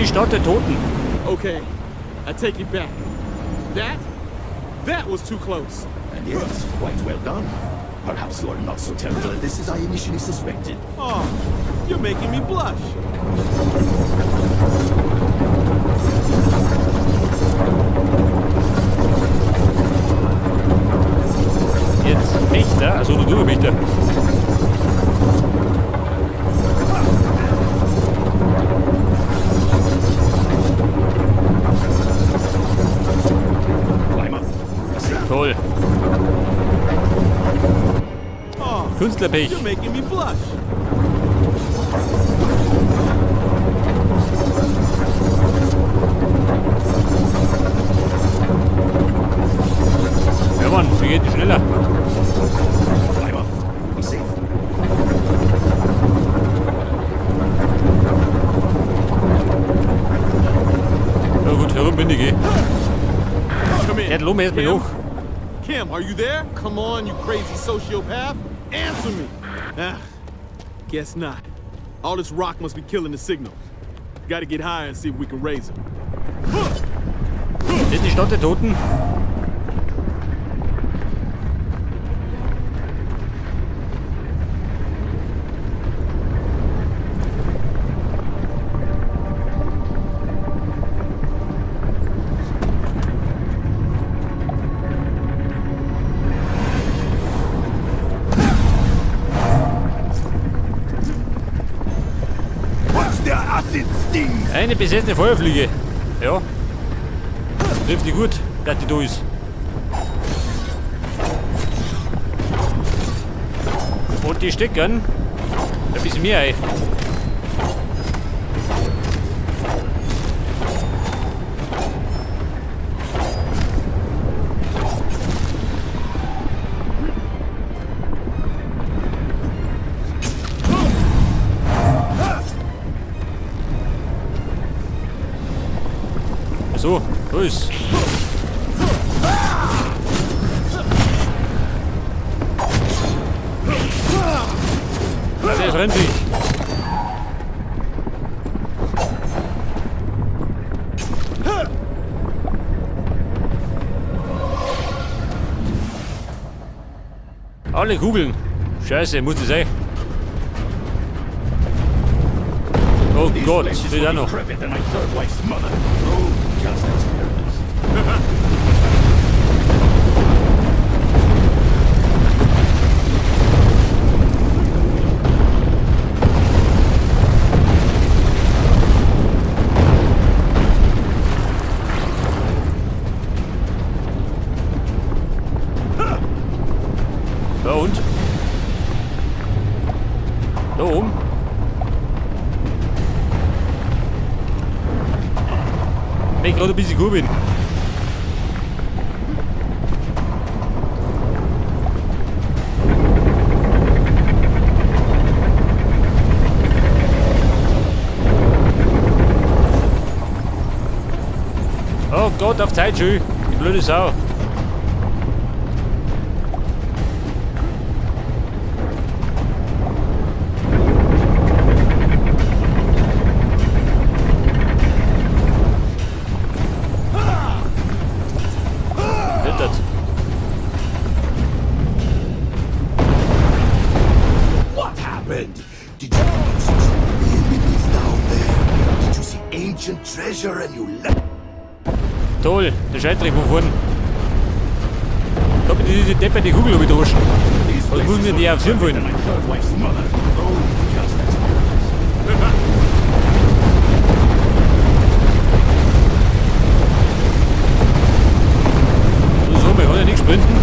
Stadt der Toten. Okay, I take it back. That was too close. And yet, quite well done. Perhaps you are not so terrible at this as I initially suspected. Oh, you're making me blush. Jetzt mich da, also du mich da. Climb up. Toll. Oh, Künstlerpech. you're making me blush. Ja Mann, wie geht die schneller? Climb up. Be safe. Ja gut, herum bin ich eh. Come in. Ja, lass mich erstmal Kim? nach. Kim, are you there? Come on, you crazy sociopath. Answer me. Ah, guess not. All this rock must be killing the signal. Gotta get higher and see if we can raise him. Das ist die Stadt der Toten. What's der acid stings? Eine besessene Feuerfliege. Ja. Trifft die gut, dass die da ist. Und die stecken ein bisschen mehr ein. So, da ist. Sehr freundlich. Alle Kugeln. Scheiße, muss das sein. Oh This Gott, place is steht auch more noch. decrepit than my third wife's mother. Oh, just as perilous. Ja und? Da oben? Wenn ich gerade ein bisschen gut bin. Oh Gott, auf Zeit schön. Die blöde Sau. Wittert. What happened? Did you see enemies down there? Did you see ancient treasure and you left? Toll, der Scheitrig von vorn. Da bin ich diese depperte Kugel gedroschen. This Was place muss is mir more die aufs decrepit Hirn than fallen? my third wife's mother. Oh, just as perilous. So, man kann ja nicht sprinten.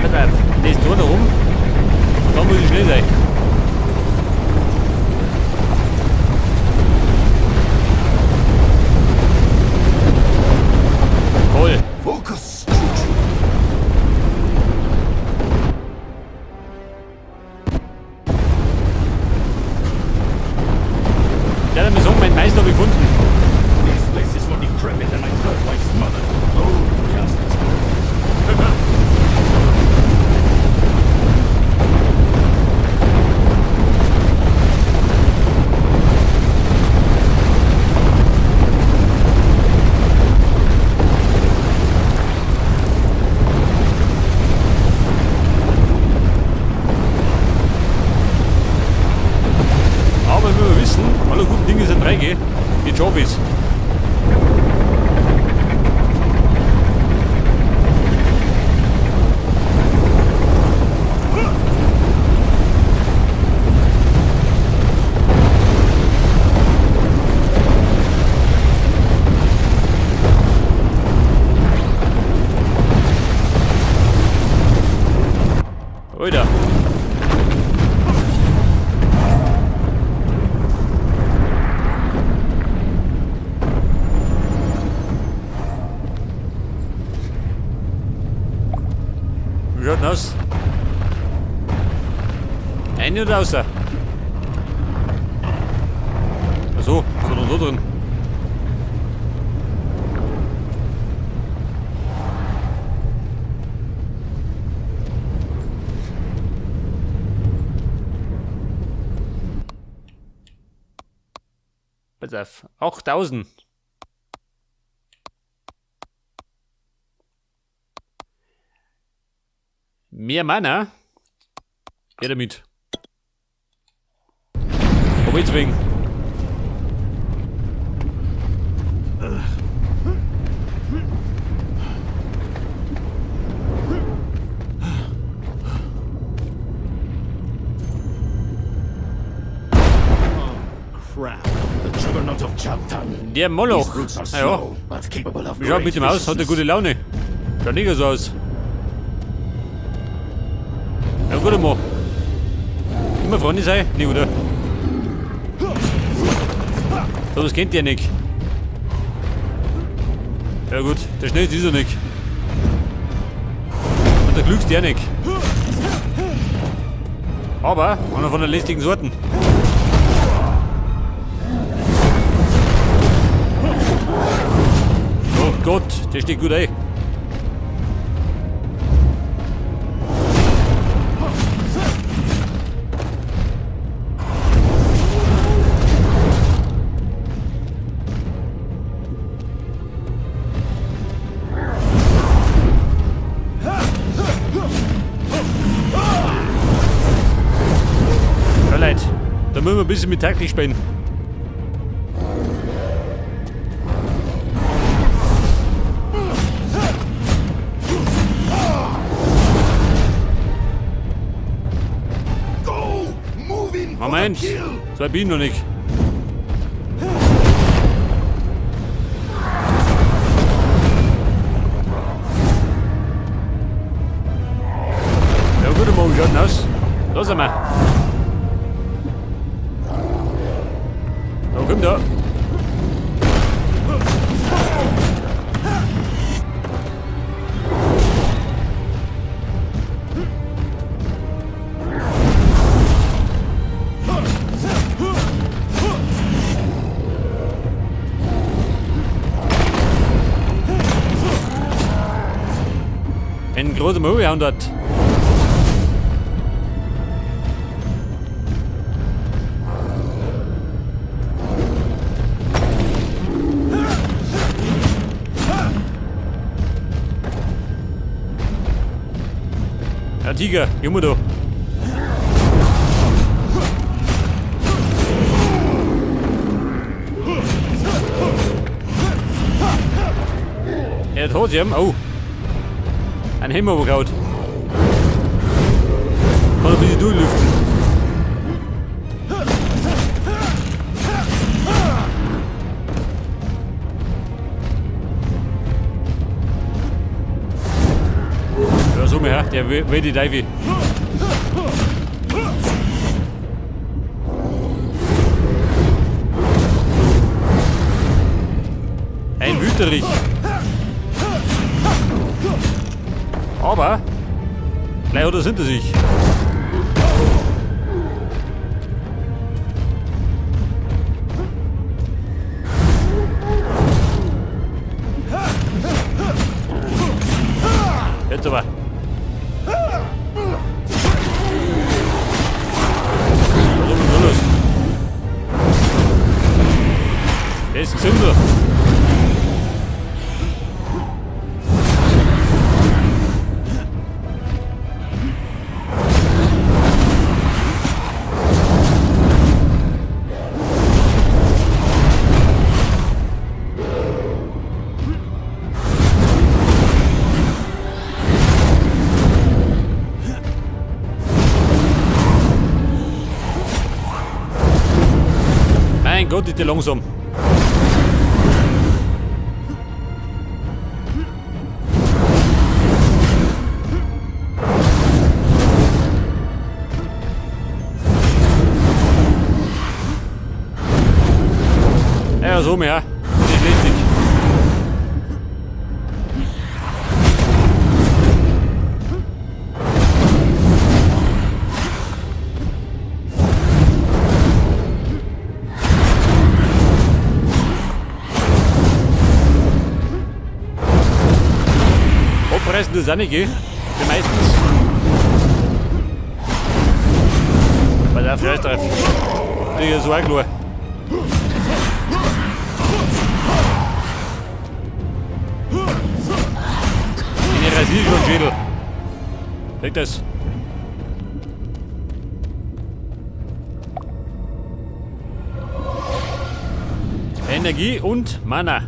Pass auf, das Tor da oben, da muss ich schnell sein. Toll. Focus, Chuchu. drauf ist. Alter. Wie schaut denn aus? Ein oder außer? Achso, ist noch da drin. Pass auf, 8000. Mehr Mana? Geh damit. Aber jetzt wegen. Crap. The juggernaut of Chabtan. Der Moloch. These brutes are Na ja. slow, but capable of Wie schaut great mit dem aus? Hat er viciousness. gute Laune? Schaut nicht so aus. Ja gut, Mo. Immer Freunde sein? Nee, oder? So was kennt ihr nicht. Ja gut, der schnellste ist er nicht. Und der klügste auch nicht. Aber einer von den lästigen Sorten. Oh Gott, der steht gut ein. Ja, Leute, da müssen wir ein bisschen mit Taktik spielen. Go! Move in for the Moment, kill! so weit bin ich noch nicht. Ja gut, Morgen, wie schaut denn aus? Da sind wir. Da komm da. Ein großer Möwe dort. Ja, Tiger, immer da. Er hat Hose, oh. Ein Hämmer gehauen. Kann ein bisschen durchlüften. Ja, so mehr, der will die Divey. Ein Wüterich. Aber gleich hat er's hinter sich. Jetzt aber. Was ist denn da los? Der ist gesünder. Gott, ist die langsam. Ja, so mehr. Nicht richtig. Abreißen das auch nicht, gell? Die meistens. Pass auf, scheiß drauf. Digga, so auch klar. Ich rasiere schon Schädel. Leg das. Energie und Mana.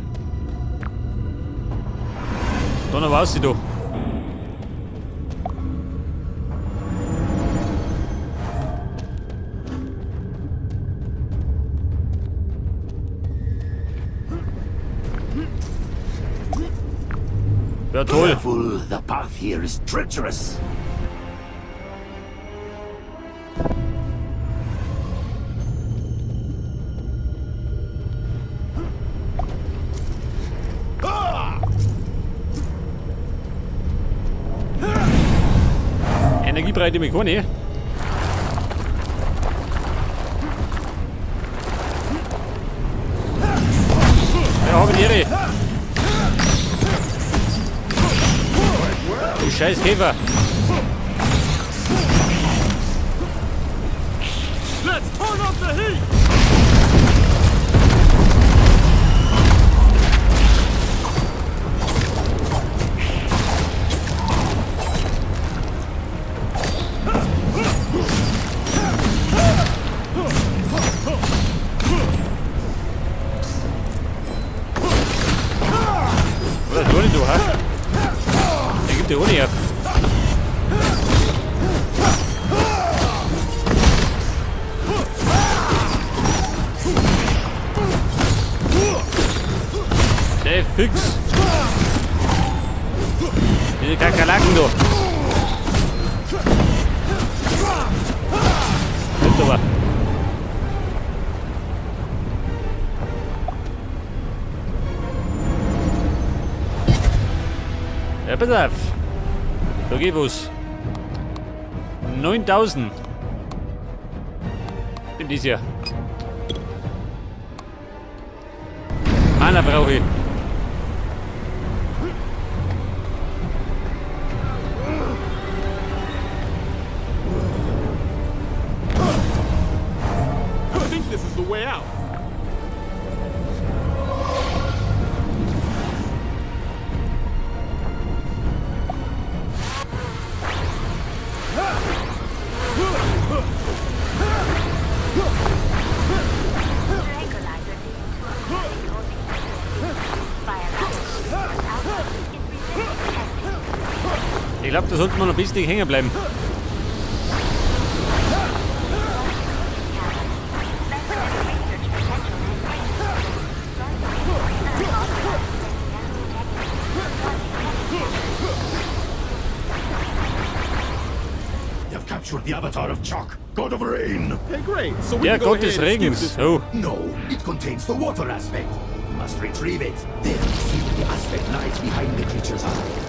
Da noch was du. Ja, toll. Careful, the path here is treacherous. Energiebreite mich keine. Ja, hab ich Ehre. Du scheiß Käfer. Let's turn up the heat! Was tut denn du, hä? Der gibt dir ohne auf. Der fix. Diese Kakerlaken, du. Stimmt aber. Ja, pass auf. Da geht was. 9000. Nimm dies hier. Mana brauche ich. I think this is the way out. Tranquilizer deemed to aquatic Biological is resisting testing. Ich glaube, da sollten wir noch ein bisschen hängen bleiben. Specimen research potential has reached. They've captured the avatar of Chok, god of rain. Okay, great. So we Der can go Gott des ahead and skip Regens. this. Oh, No, it contains the water aspect. You must retrieve it. There, see, the aspect lies behind the creature's eye.